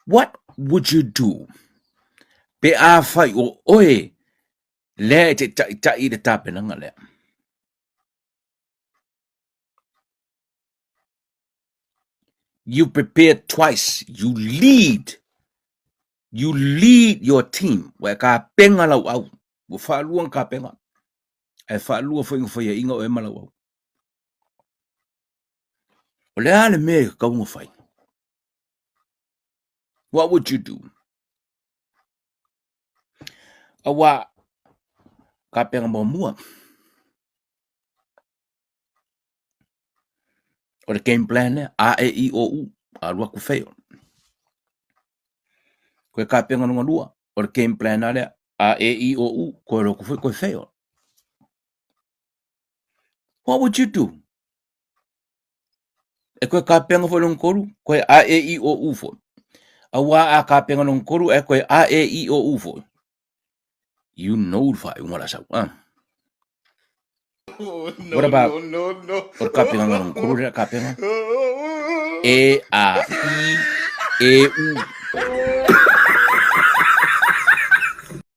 What would you do? Pe afai o oe lea e te taʻitaʻi i le tapenaga lea. You prepare twice. You lead. You lead your team. Ua e kapena lau au. Ua faalua ona kapena. Ae faalua foi ona faiaʻiga oe ma lau au. O le a le mea e tatau ona fai? What would you do? Auā, kapena muamua. O le game plan lea, A, E, I, O, U, alu atu fail. Koe kapena lona lua, o le game plan lava lea, A, E, I, O, U, koe alu atu foi koe fail. What would you do? E koe kapena foi lona tolu, koe A, E, I, O, U foi. Auā a kapena lona tolu, e koe A, E, I, O, U foi. You know le faaiuga o le a sau, ah. Oh, no, What about no, no, no. o le kapena lona tolu lea kapena? E, A, I, E, U.